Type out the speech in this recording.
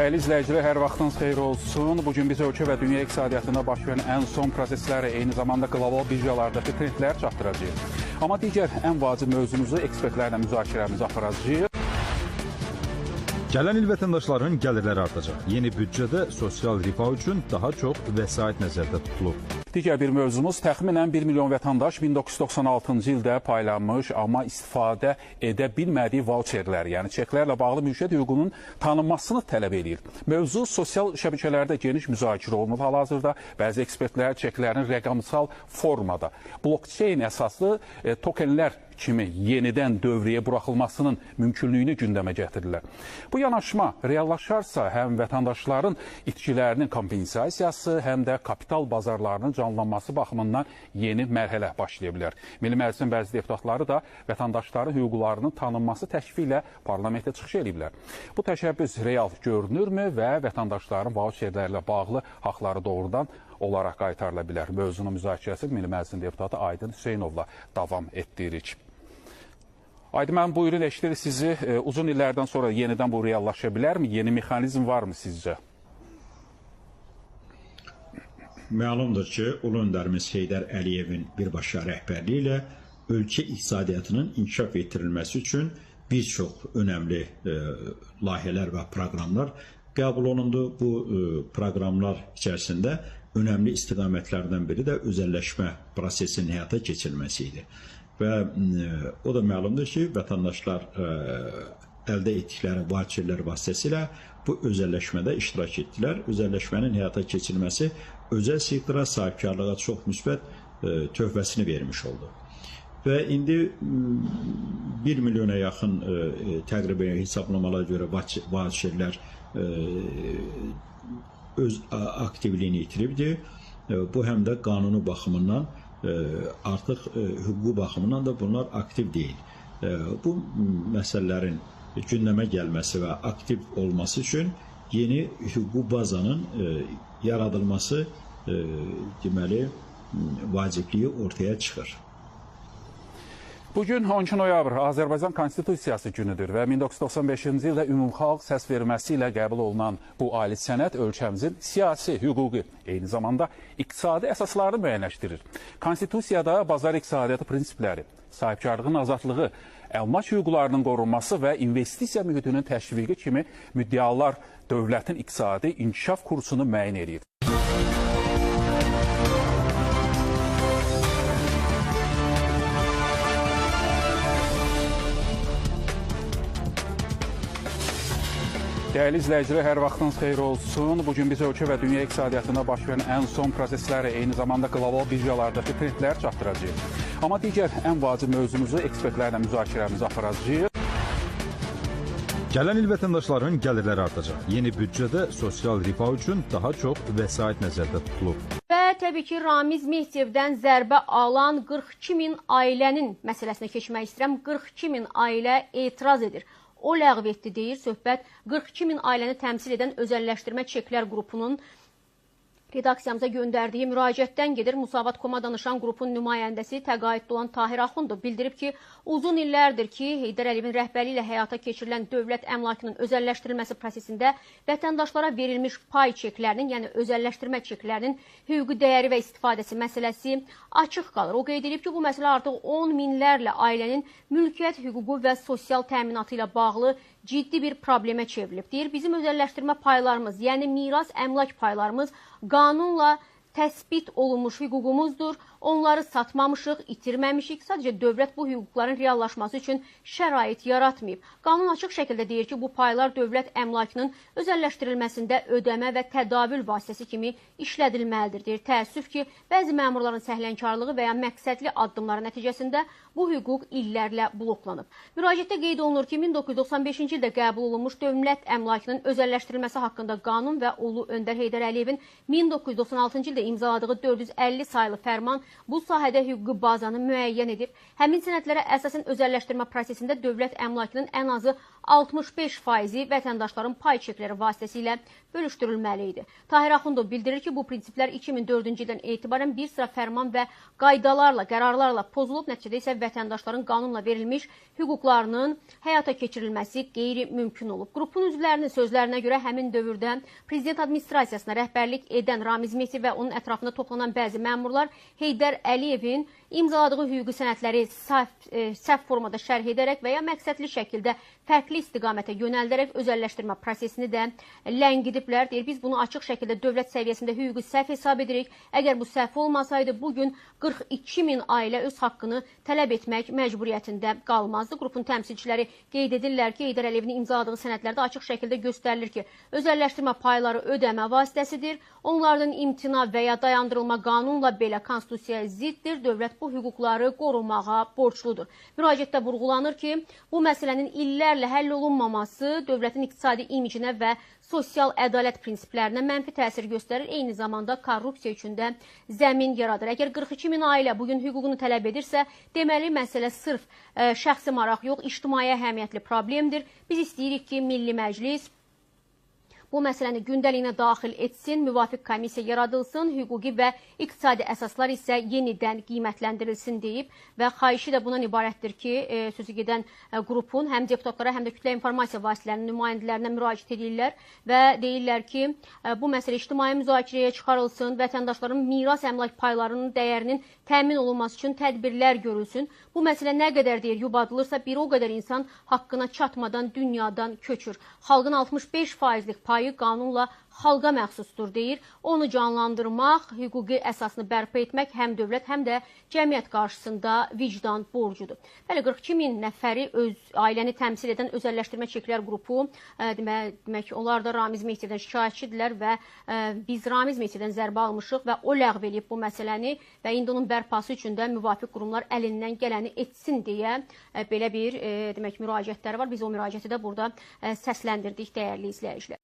Dəyərli izləyicilər, hər vaxtınız xeyir olsun. Bugün biz ölkə və dünya iqtisadiyyatında baş verən ən son prosesləri, eyni zamanda qlobal birjalardakı trendlər çatdıracağıq. Amma digər ən vacib mövzumuzu ekspertlərlə müzakirəmizi aparacağıq. Gələn il vətəndaşların gəlirləri artacaq. Yeni büdcədə sosial rifah üçün daha çox vəsait nəzərdə tutulub. Digər bir mövzumuz, təxminən 1 milyon vətəndaş 1996-cı ildə paylanmış, amma istifadə edə bilmədiyi voucherlər, yəni çeklərlə bağlı mülkiyyət hüququnun tanınmasını tələb eləyir. Mövzu sosial şəbəkələrdə geniş müzakirə olunur. Hal-hazırda bəzi ekspertlər çeklərin rəqəmsal formada blockchain əsaslı tokenlər kimi yenidən dövrəyə buraxılmasının mümkünlüyünü gündəmə gətirirlər. Bu yanaşma reallaşarsa həm vətəndaşların itkilərinin kompensasiyası, həm də kapital bazarlarının canlanması baxımından yeni mərhələ başlaya bilər. Milli Məclisin bəzi deputatları da vətəndaşların hüquqlarının tanınması təklifi ilə parlamentdə çıxış ediblər. Bu təşəbbüs real görünürmü və vətəndaşların voucherlərlə bağlı haqları doğrudan olaraq qaytarıla bilər? Mövzunun müzakirəsi Milli Məclisin deputatı Aydın Hüseynovla davam etdiririk. Aydın müəllim, buyurun, eşidirik sizi. Uzun illərdən sonra yenidən bu reallaşa bilərmi? Yeni mexanizm varmı sizcə? Məlumdur ki, Ulu Öndərimiz Heydər Əliyevin birbaşa rəhbərliyi ilə ölkə iqtisadiyyatının inkişaf etdirilməsi üçün bir çox önəmli layihələr və proqramlar qəbul olundu. Bu proqramlar içərisində önəmli istiqamətlərdən biri də özəlləşmə prosesinin həyata keçirilməsi idi. Və o da məlumdur ki, vətəndaşlar əldə etdikləri voucherlər vasitəsilə bu özəlləşmədə iştirak etdilər. Özəlləşmənin həyata keçirilməsi özəl sektora, sahibkarlığa çox müsbət töhfəsini vermiş oldu. Və indi 1 milyona yaxın təqribən hesablamalara görə voucherlər öz aktivliyini itiribdir. Bu həm də qanuni baxımından, artıq hüquqi baxımından da bunlar aktiv deyil. Bu məsələlərin gündəmə gəlməsi və aktiv olması üçün yeni hüquqi bazanın yaradılması deməli vacibliyi ortaya çıxır. Bugün 12 noyabr Azərbaycan Konstitusiyası günüdür və 1995-ci ildə ümumxalq səs verməsi ilə qəbul olunan bu ali sənəd ölkəmizin siyasi, hüquqi, eyni zamanda iqtisadi əsaslarını müəyyənləşdirir. Konstitusiyada bazar iqtisadiyyatı prinsipləri, sahibkarlığın azadlığı, əmlak hüquqlarının qorunması və investisiya mühitinin təşviqi kimi müddəalar dövlətin iqtisadi inkişaf kursunu müəyyən edir. Dəyərli izləyicilər, hər vaxtınız xeyir olsun. Bugün biz ölkə və dünya iqtisadiyyatında baş verən ən son prosesləri, eyni zamanda qlobal birjalardakı trendlər çatdıracağıq. Amma digər ən vacib mövzumuzu ekspertlərlə müzakirəmizi aparacağıq. Gələn il vətəndaşların gəlirləri artacaq. Yeni büdcədə sosial rifah üçün daha çox vəsait nəzərdə tutulub. Və təbii ki, Ramiz Mehdiyevdən zərbə alan 42 min ailənin məsələsinə keçmək istəyirəm. 42 min ailə etiraz edir. O ləğv etdi, deyir söhbət 42 min ailəni təmsil edən özəlləşdirmə çeklər qrupunun redaksiyamıza göndərdiyi müraciətdən gedir. Musavat.com-a danışan qrupun nümayəndəsi təqaüddə olan Tahir Axundov bildirib ki, uzun illərdir ki, Heydər Əliyevin rəhbərliyi ilə həyata keçirilən dövlət əmlakının özəlləşdirilməsi prosesində vətəndaşlara verilmiş pay çeklərinin, yəni özəlləşdirmə çeklərinin hüquqi dəyəri və istifadəsi məsələsi açıq qalır. O qeyd edib ki, bu məsələ artıq 10 minlərlə ailənin mülkiyyət hüququ və sosial təminatı ilə bağlı ciddi bir problemə çevrilib. Deyir, bizim özəlləşdirmə paylarımız, yəni miras əmlak paylarımız qanunla təsbit olunmuş hüququmuzdur. Onları satmamışıq, itirməmişik. Sadəcə dövlət bu hüquqların reallaşması üçün şərait yaratmayıb. Qanun açıq şəkildə deyir ki, bu paylar dövlət əmlakının özəlləşdirilməsində ödəmə və tədavül vasitəsi kimi işlədilməlidir. Deyir, təəssüf ki, bəzi məmurların səhlənkarlığı və ya məqsədli addımları nəticəsində bu hüquq illərlə bloklanıb. Müraciətdə qeyd olunur ki, 1995-ci ildə qəbul olunmuş dövlət əmlakının özəlləşdirilməsi haqqında qanun və Ulu Öndər Heydər Əliyevin 1996-cı ildə imzaladığı 450 saylı fərman bu sahədə hüquqi bazanı müəyyən edib. Həmin sənədlərə əsasən özəlləşdirmə prosesində dövlət əmlakının ən azı 65%-i vətəndaşların pay çekləri vasitəsilə bölüşdürülməli idi. Tahir Axundov bildirir ki, bu prinsiplər 2004-cü ildən etibarən bir sıra fərman və qaydalarla, qərarlarla pozulub, nəticədə isə vətəndaşların qanunla verilmiş hüquqlarının həyata keçirilməsi qeyri-mümkün olub. Qrupun üzvlərinin sözlərinə görə həmin dövrdə Prezident Administrasiyasına rəhbərlik edən Ramiz Mehdiyev və onun ətrafında toplanan bəzi məmurlar Heydər Əliyevin imzaladığı hüquqi sənədləri səhv formada şərh edərək və ya məqsədli şəkildə fərqli istiqamətə yönəldərək özəlləşdirmə prosesini də ləngidiblər. Deyir, biz bunu açıq şəkildə dövlət səviyyəsində hüquqi səhv hesab edirik. Əgər bu səhv olmasaydı, bugün 42 min ailə öz haqqını tələb etmək məcburiyyətində qalmazdı. Qrupun təmsilçiləri qeyd edirlər ki, Heydər Əliyevin imzaladığı sənədlərdə açıq şəkildə göstərilir ki, özəlləşdirmə payları ödəmə vasitəsidir. Onlardan imtina və ya dayandırılma qanunla belə konstitusiyaya ziddir. Dövlət bu hüquqları qorumağa borcludur. Müraciətdə vurğulanır ki, bu məsələnin illərlə həll olunmaması dövlətin iqtisadi imicinə və sosial ədalət prinsiplərinə mənfi təsir göstərir. Eyni zamanda korrupsiya üçün də zəmin yaradır. Əgər 42 min ailə bugün hüququnu tələb edirsə, deməli məsələ sırf şəxsi maraq yox, ictimai əhəmiyyətli problemdir. Biz istəyirik ki, Milli Məclis bu məsələni gündəliyinə daxil etsin, müvafiq komissiya yaradılsın, hüquqi və iqtisadi əsaslar isə yenidən qiymətləndirilsin deyib və xahişi də bundan ibarətdir ki, sözü gedən qrupun həm deputatlara, həm də kütlə informasiya vasitələrinin nümayəndələrinə müraciət edirlər və deyirlər ki, bu məsələ ictimai müzakirəyə çıxarılsın, vətəndaşların miras əmlak paylarının dəyərinin təmin olunması üçün tədbirlər görülsün. Bu məsələ nə qədər deyir, yubadılırsa, bir o qədər insan haqqına çatmadan dünyadan köçür. Xalqın 65%lik payı qanunla xalqa məxsusdur deyir. Onu canlandırmaq, hüquqi əsasını bərpa etmək həm dövlət, həm də cəmiyyət qarşısında vicdan borcudur. Bəli, 42 min nəfəri öz ailəni təmsil edən özəlləşdirmə çeklər qrupu, demək onlar da Ramiz Mehdiyevdən şikayətçidirlər və biz Ramiz Mehdiyevdən zərbə almışıq və o ləğv eləyib bu məsələni və indi onun bərpası üçün də müvafiq qurumlar əlindən gələni etsin deyə belə bir demək müraciətləri var. Biz o müraciəti də burada səsləndirdik, dəyərli izləyicilər.